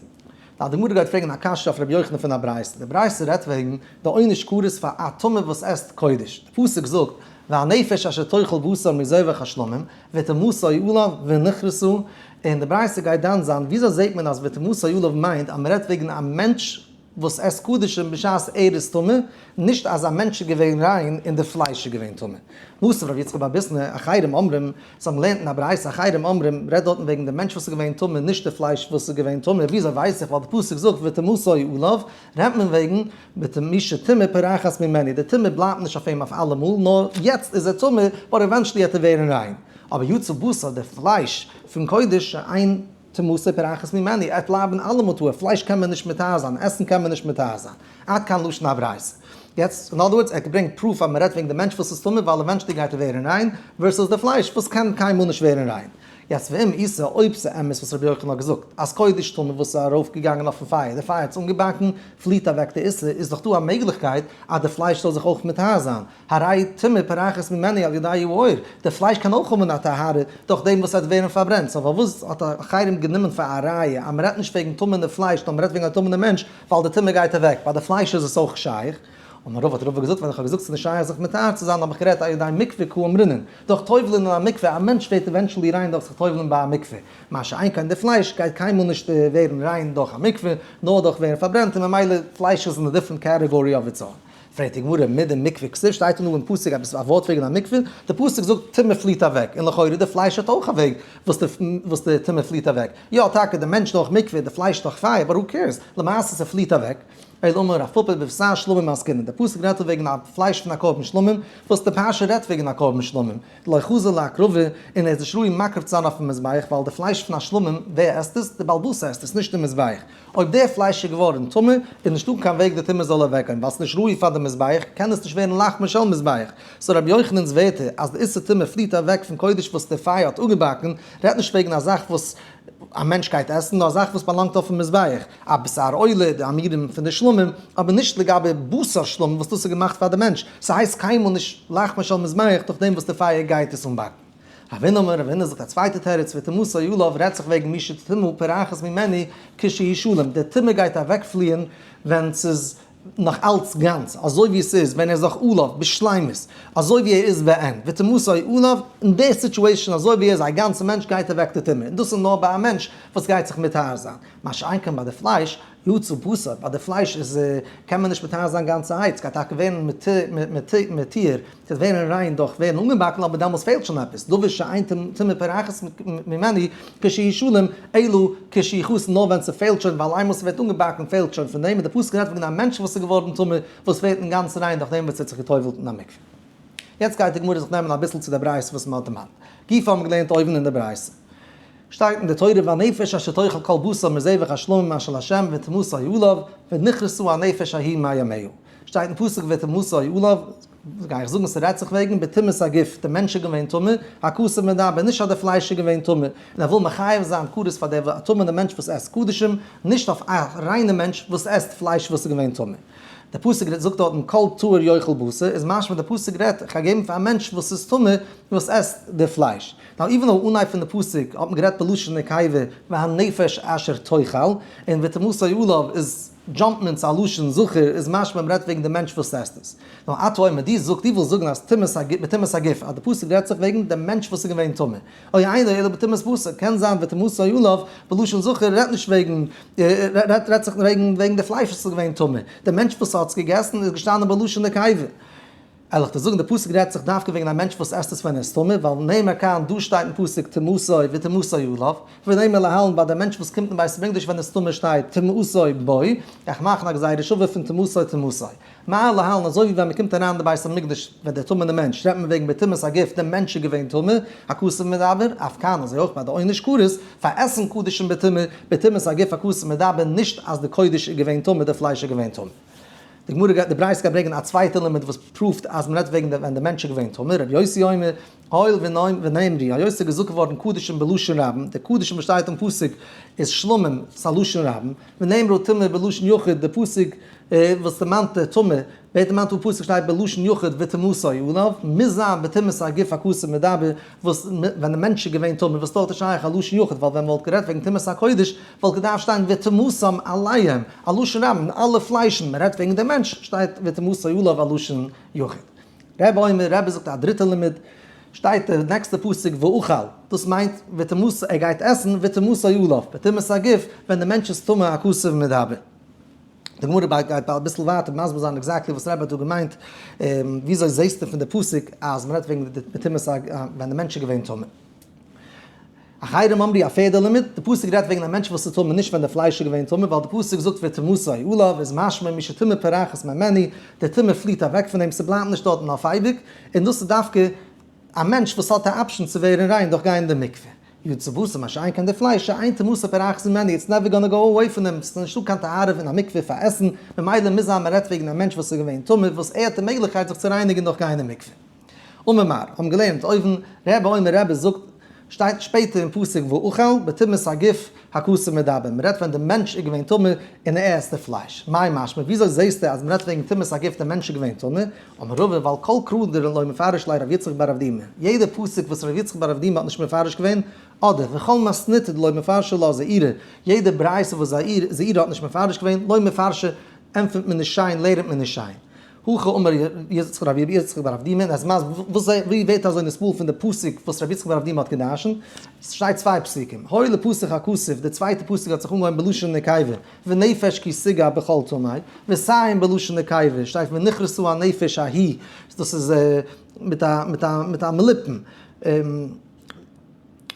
די גמרא גייט פרעגן א קשיא אויף רבי יוחנן פון א ברייתא, די ברייתא רעדט וועגן די עונש כרת פאר א טמא וואס עסט קודש, די פסוק זאגט והנפש אשר תאכל בשר מזבח השלמים וטומאתו עליו ונכרתה, און די ברייתא גייט דן זיין וויאזוי זעט מען אז וטומאתו עליו מיינט אז מען רעדט וועגן א מענטש. וואס עסט קדשים בשעת ער איז טמא, נישט אז א מענטש איז געווען ריין און די פלייש איז געווען טמא. מתיב רב יצחק בר ביסנא, אחרים אומרים, זיי האבן געלערנט אין א ברייתא אחרים אומרים, רעדט דארטן וועגן די מענטש וואס איז געווען טמא נישט די פלייש וואס איז געווען טמא, וויאזוי ווייס איך ווייל די פסוק זאגט וטומאתו עליו, רעדט מען וועגן מי שטומאה פורחת ממנו, די טומאה בלייבט נישט אויף אים אויף אלעמאל, נאר יעצט איז ער טמא, but eventually וועט ער ווערן ריין. אבער יצא בשר, די פלייש פון קודש, שאין טומאתו פורחת ממנו, ער וועט בלייבן אלעמאל טהור, פלייש קען מען נישט מטהר זיין, עסן קען מען נישט מטהר זיין. עד כאן לשון הברייתא. יעצט, אין other words, ער האט געברענגט proof אז מען רעדט וועגן די מענטש וואס איז טמא ווייל eventually גייט ער ווערן ריין, versus די פלייש וואס קען קיינמאל נישט ווערן ריין. יעצט ואם איתא, אויב ס'איז אמת וואס רבי יוחנן האט געזאגט, אז קודש טמא וואס איז ארויפגעגאנגען אויפן פייער, די פייער האט עס אנגעבאקן, פליעט אוועק די איסור, איז דאך דא א מעגליכקייט אז די פלייש זאל זיך אויך מטהר זיין, הרי טומאה פורחת ממנו על ידי האור, די פלייש קען אויך האבן א טהרה דורך דעם וואס עס וועט ווערן פארברענט, so פארוואס האט אחרים גענומען פאר א ראיה אז מ'רעדט נישט וועגן טמא'נע פלייש נאר מ'רעדט וועגן א טמא'נע מענטש ווייל די טומאה גייט אוועק, ביי די פלייש איז עס אויך שייך. אמר רבא האט רבא געזאגט ווען איך האב געזאגט ס'איז נישט שייך זיך מטהר צו זיין האב איך גערעדט על ידי מקווה קאמרינן, דורך טובל'ן אין א מקווה, א מענטש ווערט eventually ריין דורך זיך טובל'ן ביי א מקווה, מה שאין כן די פלייש גייט קיינמאל נישט ווערן ריין דורך א מקווה, נאר דורך ווערן פארברענט און ממילא פלייש איז אין א different category of its own. פרעגט די גמרא, מידי מקווה כתיב שטייט דא אין פסוק עפעס א ווארט וועגן א מקווה? די פסוק זאגט טומאה פליעט אוועק, און לכאורה די פלייש האט אויך א וועג וואס די טומאה פליעט אוועק, יא טאקע די מענטש דורך מקווה, די פלייש דורך פייער, but who cares, למעשה ס'פליעט אוועק. אלא אמר רב פפא בבשר שלמים עסקינן, די פסוק רעדט דא וועגן א פלייש פון א קרבן שלמים, וואס די פרשה רעדט וועגן א קרבן שלמים, דלא חזי לאקרובא, און ער איז נישט ראוי מקריב צו זיין אויפן מזבח, ווייל די פלייש פון א שלמים, ווער עסט עס? די בעל הבית עסט עס, נישט די מזבח. אויב די פלייש איז געווארן טמא, איז נישטא קיין וועג די טומאה זאל אוועקגיין, ווייל ס'איז נישט ראוי פאר די מזבח, קען עס נישט ווערן לחמו של מזבח. so רבי יוחנן'ס ווערטער אז די איסור טומאה פליעט אוועק פון קודש וואס די פייער האט אפגעבאקן, רעדט נישט וועגן א זאך וואס א מענטש גייט עסן, נאר א זאך וואס באלאנגט אויפן מזבח, א בשר עולה, די אימורים פון די שלמים, אבער נישט לגבי בשר שלמים וואס דאס איז געמאכט פאר די מענטש, ס'הייסט קיינמאל נישט לחמו של מזבח דורך דעם וואס די פייער גייט עס אנבאקן. רב הונא אמר, רב הונא זאגט א צווייטע תירוץ, וטומאתו עליו רעדט זיך וועגן מי שטומאה פורחת ממנו כשהוא שלם, די טומאה גייט אוועקפליען ווען ס'איז נאך אלץ גאנץ, אזוי ווי עס איז ווען ער איז נאך עליו בשלימות, אזוי ווי ער איז בעין, וטומאתו עליו, אין די situation אזוי ווי ער איז א גאנצע מענטש גייט אוועק די טומאה, און דאס איז נאר ביי א מענטש וואס גייט זיך מטהר זיין, מה שאין כן ביי די פלייש, יצא בשר, ביי די פלייש איז קען מען נישט מטהר זיין גאנצערהייט, ס'גייט טאקע ווערן מטוהר, ס'וועט ווערן ריין דורך ווערן אנגעבאקן אבער דעמאלס פעלט שוין עפעס, דבר שאין טומאה פורחת ממנו כשהוא שלם, אלא כשהוא חסר נאר ווען ס'פעלט שוין ווייל איינמאל ס'ווערט אנגעבאקן פעלט שוין פון דעם, און די פסוק רעדט וועגן א מענטש וואס איז געווארן טמא וואס ווערט אינגאנצן ריין דורך דעם וואס ער האט זיך גע'טובל'ט אין א מקווה. יעצט גייט די גמרא זיך נעמען אביסל צו די ברייתא וואס מ'האט דערמאנט. גופא האבן מיר געלערנט אויבן אין די ברייתא. שטייט אין די תורה והנפש אשר תאכל כל בשר מזבח השלמים אשר לה' וטומאתו עליו ונכרתה הנפש ההיא מימיה. שטייט אין פסוק וטומאתו עליו, גיי איך זאגן ס'רעדט זיך וועגן בטומאת הגוף, די מענטש איז געווען טמא, הכתוב מדבר, נישט אז די פלייש איז געווען טמא, און ער וויל מחייב זיין כרת פאר די טמא'נע מענטש וואס עסט קדשים, נישט אויף א ריינע מענטש וואס עסט פלייש וואס איז געווען טמא. די פסוק זאגט דארטן כל טהור יאכל בשר, איז משמע די פסוק רעדט איך גיי געבן פאר א מענטש וואס איז טמא וואס עסט די פלייש. now even though אנהייב פון די פסוק האט מען גערעדט בלשון נקבה והנפש אשר תאכל, און וטומאתו עליו איז jump ט מען צו א לשון זכר איז משמע מ'רעדט וועגן די מענטש וואס עסט עס. נאר אתה אומר דו זאגט דו ווילסט זאגן אז טומאת הגוף בטומאת הגוף אז די פסוק רעדט זיך וועגן די מענטש וואס איז געווען טמא. או אינו אלא בטומאת בשר קען זיין וטומאתו עליו בלשון זכר רעדט נישט וועגן רעדט זיך וועגן וועגן די פלייש וואס איז געווען טמא. די מענטש וואס האט עס געגעסן איז געשטאנען בלשון נקבה. ערליך צו זאגן, די פסוק רעדט זיך דווקא וועגן א מענטש וואס עסט עס ווען ער איז טמא, ווייל נאמר כאן, דא שטייט אין פסוק טומאתו וטומאתו עליו, ונאמר להלן ביי די מענטש וואס קומט אין בית המקדש ווען ער איז טמא שטייט טומאתו בו, איך מאכן א גזירה שווה פון טומאתו טומאתו. מה להלן, אזוי ווי ווען מען קומט אריין אין די בית המקדש ווען דער טמא'נער מענטש, רעדט מען וועגן בטומאת הגוף, דער מענטש איז געווען טמא, הכתוב מדבר, אף כאן, אזוי אויך ביי די עונש כרת, פאר עסן קדשים בטומאה, בטומאת הגוף הכתוב מדבר, נישט אז די קודש איז געווען טמא, די פלייש איז געווען טמא. די גמרא גייט, די ברייתא גייט ברענגען א צווייטע לימוד וואס prove ט אז מ'רעדט וועגן די ווען די מענטש איז געווען טמא, רבי יוסי אומר, הואיל ונאמרו, היות ס'איז געזאגט געווארן קדשים בלשון רבים, די קדשים וואס שטייט אין פסוק איז שלמים, ס'איז א לשון רבים, ונאמרו טומאה בלשון יחיד, די פסוק וואס דערמאנט די טומאה, ווערט דערמאנט אין פסוק שטייט בלשון יחיד וטומאתו עליו, מוז זיין בטומאת הגוף הכתוב מדבר, וואס ווען די מענטש איז געווען טמא, וואס דארט איז שייך א לשון יחיד, ווייל ווען מ'וואלט גערעדט וועגן טומאת הקודש, וואלט געדארפט שטיין וטומאתם עליהם, א לשון רבים, אלע פליישן, מען רעדט וועגן דעם מענטש, שטייט וטומאתו עליו א לשון יחיד. רבי אומר, רבי זאגט א דריטע לימוד, שטייט די נעקסטע פסוק ואכל, דאס מיינט וטומאתו, ער גייט עסן וטומאתו עליו, בטומאת הגוף, ווען די מענטש איז טמא הכתוב מדבר. די גמרא גייט אביסל ווייטער מסביר זיין exactly וואס רבי האט דא געמיינט, וויאזוי זעהסטו פון די פסוק אז מ'רעדט וועגן די טומאת ווען די מענטש איז געווען טמא. אחרים אמרו א פערדע לימוד, די פסוק רעדט וועגן א מענטש וואס איז טמא נישט ווען די פלייש איז געווען טמא, ווייל די פסוק זאגט וטומאתו עליו איז משמע מי שטומאה פורחת ממנו, די טומאה פליעט אוועק פון אים, ס'בלייבט נישט דארטן אויף אייביג, און דאס איז דווקא א מענטש וואס האט א option צו ווערן ריין דורך גיין אין די מקווה. יצא בשר מה שאין כן די פלייש שאין טומאתו פורחת ממנו, it's never gonna go away פון אים, ס'איז נישטא קיין טהרה אין א מקווה פאר עסן, ממילא מוז זיין מ'רעדט וועגן א מענטש וואס איז געווען טמא וואס ער האט די מעגליכקייט זיך צו רייניגן דורך גיין אין מקווה. אמר מר, האבן געלערנט אויבן, רבי אומר רבי זאגט, שטייט שפעטער אין פסוק ואכל בטומאת הגוף הכתוב מדבר, מ'רעדט ווען די מענטש איז געווען טמא און ער עסט די פלייש, מאי משמע וויאזוי זעסטו אז מ'רעדט וועגן טומאת הגוף די מענטש איז געווען טמא, אמר רבא ווייל כל קרא דלא מפרש ליה רב יצחק בר אבדימי, יעדע פסוק וואס רב יצחק בר אבדימי האט נישט מפרש געווען, אדער וכל מתניתא דלא מפרשא לה זעירא, יעדע ברייתא וואס זעירא האט נישט מפרש געווען, לא מפרשא, ענטפערט מען נישט שיין, לערנט מען נישט שיין. הכי אמר רבי יצחק בר אבדימי, אז מה, וואס ווי ווערט אזוי נתפעל פון די פסוק וואס רבי יצחק בר אבדימי האט געדרשנט? עס שטייט צוויי פסוקים, הואיל ופסח הכתוב, די צווייטע פסוק האט זיך אנגעהויבן בלשון נקבה, ונפש כי תגע בכל טמא, וסיים בלשון נקבה, שטייט ונכרתה הנפש ההיא, דאס איז מיט א מיט א מיט א מליפן,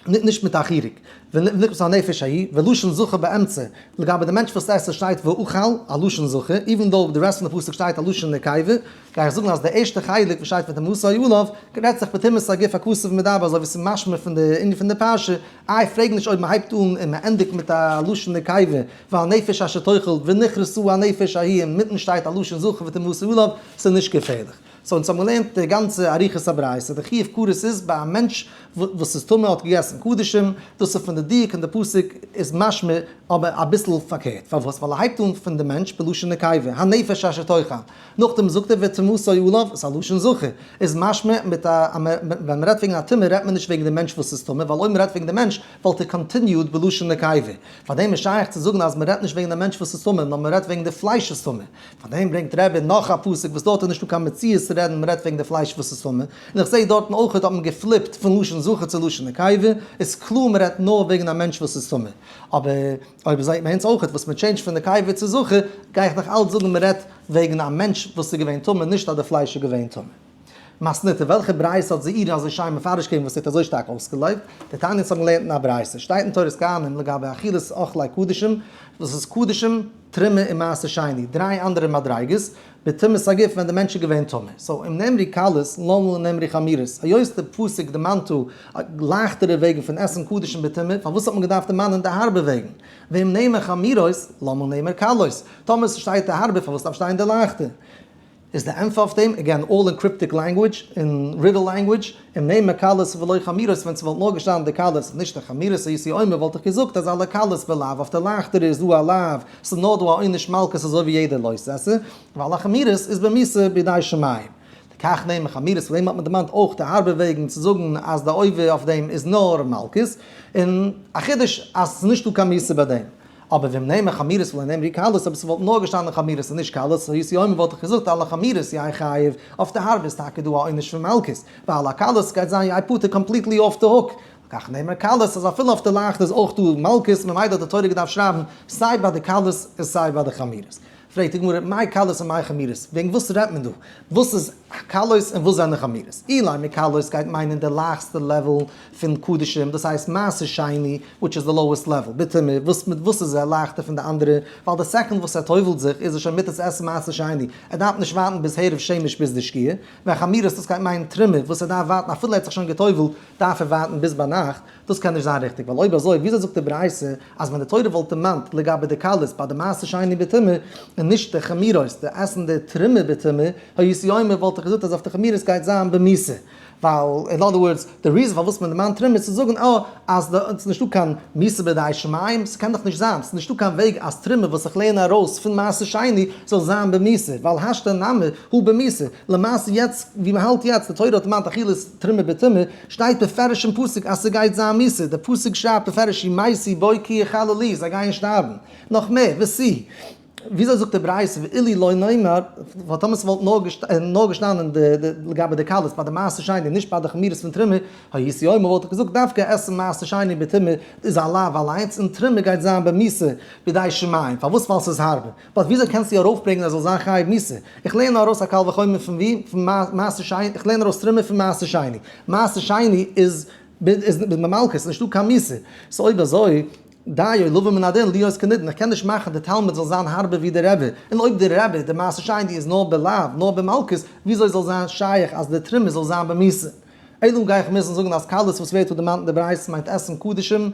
נישט מיט א חיריק, ונכרתה הנפש ההיא, ולשון זכר באמצע, לגבי די מענטש וואס עסט שטייט ואכל, א לשון זכר, even though די rest פון די פסוק שטייט א לשון נקבה, גיי איך זאגן אז די ערשטע חלק וואס שטייט וטומאתו עליו, רעדט זיך בטומאת הגוף הכתוב מדבר אזוי ווי ס'איז משמע פון די ענין פון די פרשה, איי פרעג נישט אויב מ'הייבט אן און מ'ענדיגט מיט א לשון נקבה, והנפש אשר תאכל ונכרתה הנפש ההיא אינמיטן שטייט א לשון זכר וטומאתו עליו, ס'איז נישט געפערליך. so אונז האבן געלערנט די גאנצע אריכות הברייתא, די חיוב כרת איז ביי א מענטש וואס איז טמא האט געגעסן קדשים, דאס איז פון די דיוק און די פסוק איז משמע אבער אביסל פארקערט, פארוואס? ווייל ער הייבט אן פון די מענטש בלשון נקבה, הנפש אשר תאכל, נאכדעם זאגט ער וטומאתו עליו, איז א לשון זכר, איז משמע מיט א ווען מ'רעדט וועגן א טומאה רעדט מען נישט וועגן די מענטש וואס איז טמא, ווייל אויב מ'רעדט וועגן די מענטש וואלט ער continued בלשון נקבה, פארדעם איז שייך צו זאגן אז מ'רעדט נישט וועגן די מענטש וואס איז טמא נאר מ'רעדט וועגן די פלייש איז טמא. פארדעם ברענגט רבי נאך א פסוק וואס דארט איז נישטא קיין מציאות צו רעדן מ'רעדט וועגן די פלייש וואס איז טמא, און איך זעה דארטן אויך האט מען גע flip ט פון לשון זכר צו לשון נקבה, איז קלאר מ'רעדט נאר וועגן א מענטש וואס איז טמא. אבער אויב זעהט מען אונז אויך וואס מען change ט פון נקבה צו זכר, גיי איך נאך אלץ זאגן מען רעדט וועגן א מענטש וואס איז געווען טמא, נישט אז די פלייש איז געווען טמא. מתניתא, וועלכע ברייתא האט זעירא אזוי שיין מפרש געווען וואס ער האט אזוי שטארק אויסגעלויבט? דתניא אונז האבן געלערנט אין א ברייתא, שטייט אין תורת כהנים לגבי אכילת אוכלי קדשים, וואס איז קדשים, תרומה און מעשר שני, דריי אנדערע מדריגות, בטומאת הגוף ווען די מענטש איז געווען טמא. so אם נאמרו קלות, למה נאמרו חמורות? היות די פסוק דערמאנט דא לייכטערע וועגן פון עסן קדשים בטומאה, פארוואס האט מען געדארפט דערמאנען די הארבע וועגן? ואם נאמר חמורות, למה נאמר קלות? טאמער ס'שטייט די הארבע, פארוואס דארף שטיין די לייכטע? איז די ענטפער אויף דעם, again all in cryptic language, אין riddle language, אם נאמר קלות ולא חמורות, ווען ס'וואלט נאר געשטאנען די קלות און נישט די חמורות הייתי אומר וואלט איך געזאגט אז על הקלות בלאו, אויף די לייכטערע איז דא א לאו, ס'איז נאר דא א עונש מלקות אזוי ווי יעדער לא תעשה, ועל החמורות איז במיתה בידי שמים. לכך נאמר חמורות, פון דעם האט מען דערמאנט אויך די הארבע וועגן צו זאגן אז די עובר אויף דעם איז נאר מלקות, און א חידוש אז ס'איז נישטא קיין מיתה ביי דעם. אבער ואם נאמר חמורות ולא נאמרו קלות, אויב ס'וואלט נאר געשטאנען חמורות און נישט קלות, הייתי אומר וואלט איך געזאגט על החמורות יהא חייב, אויף די הארבע איז טאקע דא א עונש פון מלקות, ועל הקלות גייט זיין יהא פטור completely off the hook. לכך נאמר קלות אז אפילו אויף די לייכטע איז אויך דא מלקות, ממילא האט די תורה געדארפט שרייבן סיי ביי די קלות און סיי ביי די חמורות. פרעגט די גמרא, מאי קלות ומאי חמורות? וועגן וואס רעדט מען דא? וואס איז קלות און וואס זענען חמורות? אילימא קלות גייט מיינען די לייכסטע level פון קדשים, דאס הייסט מעשר שני, which איז די lowest level, בטומאה, וואס מיט וואס איז ער לייכטער פון די אנדערע? ווייל די second וואס ער טובל'ט זיך איז ער שוין מותר צו עסן מעשר שני, ער דארף נישט ווארטן ביז הערב שמש ביז די שקיעה, והחמורות דאס גייט מיינען תרומה וואס ער דארף ווארטן אפילו ער האט זיך שוין געטובל'ט דארף ער ווארטן ביז ביינאכט, דאס קען נישט זיין ריכטיג, ווייל אויב אזוי וויאזוי זאגט די ברייתא אז ווען די תורה וואלט דערמאנט לגבי די קלות ביי די מעשר שני בטומאה און נישט די חמורות די עסן די תרומה בטומאה, הייתי אומר וואלט איך געזאגט אז אויף די חמורות גייט זיין במיתה, ווייל in other words די reason פארוואס מען דערמאנט תרומה איז צו זאגן אה אז די ס'איז נישטא קיין מיתה בידי שמים, ס'קען דאך נישט זיין, ס'איז נישטא קיין וועג אז תרומה וואס איך לערן ארויס פון מעשר שני זאל זיין במיתה, ווייל השתא נמי הא במיתה, למעשה יעצט ווי מ'האלט יעצט די תורה האט דערמאנט אכילת תרומה בטומאה, שטייט בפירוש אין פסוק אז ס'גייט זיין מיתה, די פסוק שרייבט בפירוש ומתו בו כי יחללוהו, זיי גייען שטארבן. נאך מער, ותו. וויאזוי זאגט די ברייתא ואילו לא נאמר, ווייל טאמער ס'וואלט נאר געשטאנען לגבי די קלות ביי די מעשר שני נישט ביי די חמירות פון תרומה, הייתי אומר וואלט איך געזאגט דווקא עסן מעשר שני בטומאה איז א לאו אליינס און תרומה גייט זיין במיתה בידי שמים, פארוואס ווייל ס'איז הארבער? but וויאזוי קענסטו ארויפברענגען אז זאל זיין חייב מיתה? איך לערן נאר ארויס א קל וחומר פון ווי? פון מעשר שני, איך לערן ארויס תרומה פון מעשר שני, מעשר שני איז במלקות, נישטא קיין מיתה, so אויב אזוי דיו לבא מן הדין להיות כנידון, איך קען נישט מאכן די תלמיד זאל זיין הארבער ווי די רבי, און אויב די רבי, די מעשר שני איז נאר בלאו, נאר במלקות, וויאזוי זאל זיין שייך אז די תרומה זאל זיין במיתה? אלא גיי איך מוזן זאגן אז קלות וואס ווערט דא דערמאנט אין די ברייתא מיינט עסן קדשים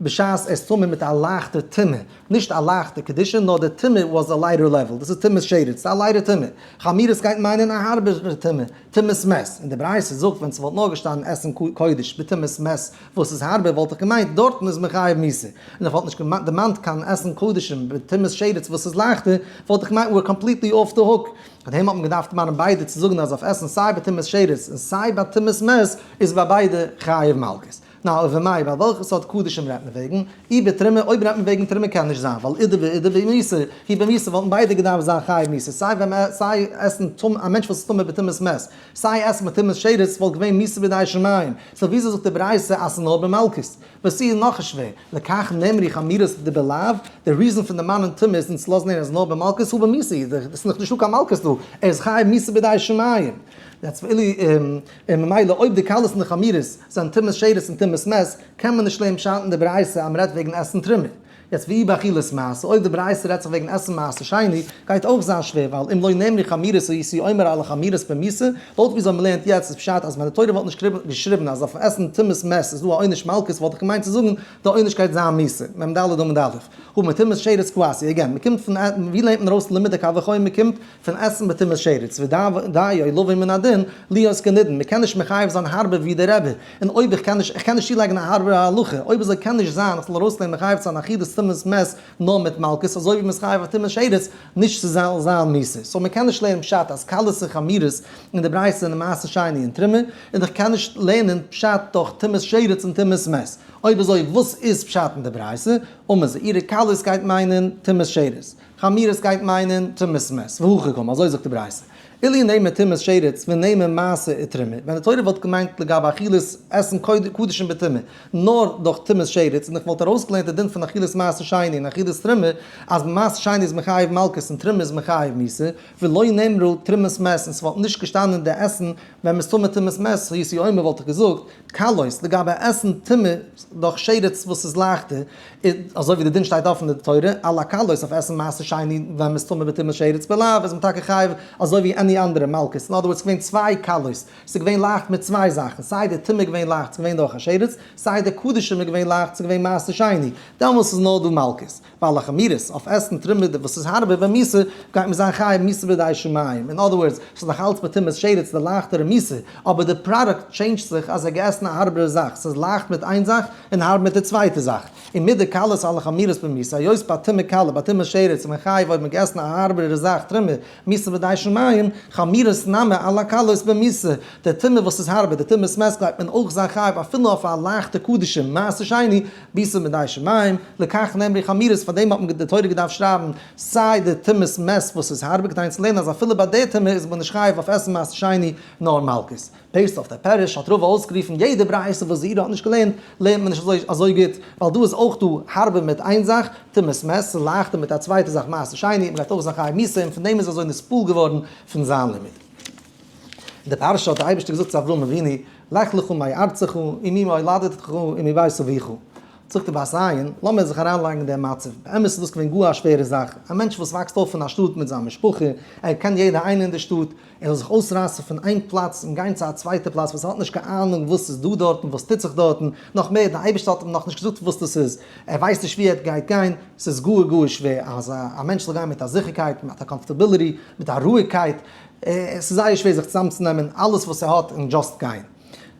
בשעת ער איז טמא מיט א לייכטע טומאה, נישט א לייכטע קדושה, נאר די טומאה was a lighter level, דאס איז טומאת שרץ, ס'איז א לייטער טומאה, חמירות גייט מיינען א הארבערע טומאה, טומאת מת, און די ברייתא זאגט ווען ס'וואלט נאר געשטאנען עסן קודש בטומאת מת וואס איז הארבער וואלט איך געמיינט דארטן איז מען חייב מיתה, און איך וואלט נישט דערמאנט קיין עסן קדשים בטומאת שרץ וואס איז לייכטער, וואלט איך געמיינט we're completely off the hook. פאר דעם האט מען געדארפט דערמאנען ביידע צו זאגן אז אויף עסן סיי בטומאת שרץ און סיי בטומאת מת איז ביי ביידע חייב מלקות. נא ובמאי ביי וועלכע סארט קדשים רעדט מען וועגן? אי בתרומה, אויב רעדט מען וועגן תרומה קען נישט זיין ווייל אידי ואידי במיתה היא במיתה וואלטן ביידע געדארפט זיין חייב מיתה סיי ווען מען סיי עסן טמא א מענטש וואס איז טמא בטומאת מת סיי עסן בטומאת שרץ וואלט געווען מיתה בידי שמים so וויאזוי זאגט די ברייתא אז ס'איז נאר במלקות? וואס איז נאך שווער? לכך נאמרו חמירות דבלאו, די reason פון דערמאנען טומאה איז אונז לאזן הערן אז נאר במלקות הוא במיתה, עס איז נאך נישטא קיין מלקות דא, ער איז חייב מיתה בידי שמים. יעצט ואילו און ממילא אויב די קלות און די חמירות זענען טומאת שרץ און טומאת מת, קען מען נישט לערנען פשט אין די ברייתא אז מען רעדט וועגן עסן תרומה. יעצט ואי באכילת מעשר, אויב די ברייתא רעדט זיך וועגן עסן מעשר שני, גייט אויך זיין שווער, ווייל אם לא נאמרו חמירות הייתי אומר על החמירות במיתה, לויט וויאזוי מ'לערנט יעצט איז פשט אז ווען די תורה וואלט נישט געשריבן אז אויפן עסן טומאת מת איז דא א עונש מלקות וואלט איך געמיינט צו זאגן די עונש גייט זיין מיתה, מ ד עמוד א', הא מטומאת שרץ קאתי, again, מ'קומט פון ווי לערנט מען ארויס לימוד הקל וחומר מ'קומט פון עסן בטומאת שרץ, ודיו לבא מן הדין להיות כנידון, מ'קען נישט מחייב זיין הארבער ווי די רבי, און אויב איך קען נישט, איך קען נישט צולייגן א הארבערע הלכה, אויב אזוי קען נישט זיין איך זאל ארויסלערנען מחייב צו זיין אכילת טומאת מת נאר מיט מלקות, אזוי ווי מ'איז חייב אויף טומאת שרץ נישט צו זאל זיין מיתה. so מ'קען נישט לערנען פשט אז קלות און חמירות אין די ברייתא זענען מעשר שני און תרומה, און איך קען נישט לערנען פשט דורך טומאת שרץ און טומאת מת. אויב אזוי וואס איז פשט אין די ברייתא? אמר זעירא קלות גייט מיינען טומאת שרץ. חמירות גייט מיינען טומאת מת, והכי קאמר, אזוי זאגט די ברייתא. אילו נאמר טומאת שרץ ונאמר מעשר ותרומה, ווען די תורה וואלט געמיינט לגבי אכילת עסן קדשים בטומאה, נאר דורך טומאת שרץ, און איך וואלט ארויסגעלערנט די דין פון אכילת מעשר שני און אכילת תרומה, אז מעשר שני איז מחייב מלקות און תרומה איז מחייב מיתה, ולא נאמרו טומאת מת און ס'וואלט נישט געשטאנען די עסן ווען מ'איז טמא טומאת מת, הייתי אומר וואלט איך געזאגט, קלות, לגבי עסן טומאה דורך שרץ וואס איז לייכטער, אזוי ווי די דין שטייט אפן אין די תורה, על הקלות אויף עסן מעשר שני ווען מ'איז טמא בטומאת שרץ בלאו איז מען טאקע חייב אזוי ווי any אנדערע מלקות, אין other words ס'געווען צוויי קלות, ס'איז געווען לייכט מיט צוויי זאכן, סיי די טומאה איז געווען לייכט ס'איז געווען דורך א שרץ, סיי די קדשים איז געווען לייכט ס'איז געווען מעשר שני, דעמאלס איז נאר דא מלקות. ועל החמירות, אויף עסן תרומה וואס איז הארבער במיתה, גייט מען זיין חייב מיתה בידי שמים. אין other words, ס'איז נאך אלץ בטומאת שרץ די לייכטערע מיתה, אבער די פראדוקט טשעינדזשט זיך אז ער האט געעסן א הארבערע זאך, ס'איז לייכט מיט איין זאך און הארב מיט די צווייטע זאך. און מיט די קלות על החמירות במיתה, היות ביי טומאה קלה, ביי טומאת שרץ איז מען חייב אויב מ'האט געעסן א הארבערע זאך תרומה, מיתה בידי שמים, חמירות נמי על הקלות במיתה, די טומאה וואס איז הארבער, די טומאת מת גייט מען אויך זיין חייב אפילו אויף א לייכטע קדשים, מעשר שני, מיתה בידי שמים, לכך נאמרו חמירות, פאר דעם האט מען די תורה געדארפט שרייבן סיי די טומאת מת וואס איז הארבער כדי אונז צו לערנען אז אפילו ביי די טומאה איז מען נישט חייב אויף עסן מעשר שני נאר מלקות. based אויף די פירוש האט רבא אויסגערופן יעדע ברייתא וואס זעירא האט נישט געלערנט לערנט מען נישט אזוי אזוי גוט ווייל דא איז אויך דא הארבער מיט איין זאך טומאת מת און לייכטער מיט א צווייטע זאך מעשר שני און מ'גייט אויך זיין חייב מיתה און פון דעם איז אזוי נתפעל געווארן פון זיין לימוד. אין די פרשה האט דער אייבערשטער געזאגט צו אברהם אבינו, לך לך מארצך וממולדתך ומבית אביך. זאגט דער בת עין, לאמיר זיך אריינלייגן אין דעם מצב, באמת איז דאס געווען גאר א שווערע זאך, א מענטש וואס וואקסט אויף אין א שטאט מיט זיין משפחה, ער קען יעדער איינער אין די שטאט, ער זאל זיך אויסרייסן פון איין פלאץ און גיין צו א צווייטע פלאץ וואס ער האט נישט קיין אהנונג וואס איז דא דארטן, וואס טוט זיך דארטן, נאך מער, דער אייבערשטער האט אים נאכנישט געזאגט וואס דאס איז, ער ווייסט נישט וואו ער גייט גיין, ס'איז גאר גאר שווער אז א מענטש זאל גיין מיט א זיכערקייט, מיט א comfortability, מיט א רואיגקייט, עס איז זייער שווער זיך צוזאמצונעמען אלעס וואס ער האט און just גיין.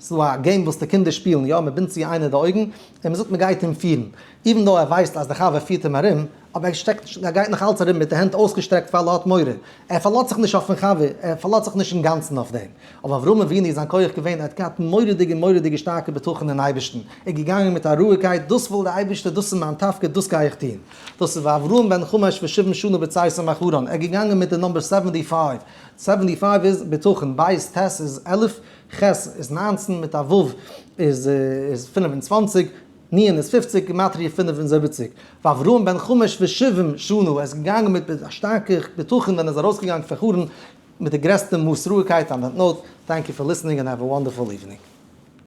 ס'איז דא א game וואס די קינדער שפילן, יא, מ'בינדט צו איינער די אויגן, און מ'זאגט מ'גייט אים פירן. even though ער ווייסט אז די חבר פירט אים ארום, אבער ער שטעקט נישט, ער גייט נאך אלץ ארום מיט די הענט אויסגעשטרעקט ווייל ער האט מורא. ער פארלאזט זיך נישט אויפן חבר, ער פארלאזט זיך נישט אינגאנצן אויף דעם. אבער אברהם אבינו איז זיין כח געווען, ער האט געהאט מורא'דיגע מורא'דיגע שטארקע בטחון אין אייבערשטן, ער איז געגאנגען מיט א רואיגקייט, דאס וויל דער אייבערשטער, דאס איז מיין תפקיד, דאס גיי איך טון. דאס איז ואברהם בן חמש ושבעים שנה בצאתו מחרן, ער איז געגאנגען מיט די number seventy five, seventy five איז בטחון, בית ט' איז 11, ח' איז 19, מיט א ו' איז 25, נ' איז 50, גימטריא 75. ואברהם בן חמש ושבעים שנה, ער איז געגאנגען מיט א שטארקע בטחון ווען ער איז ארויסגעגאנגען פון חרן מיט די גרעסטע מאס רואיגקייט. On that note, thank you for listening and have a wonderful evening.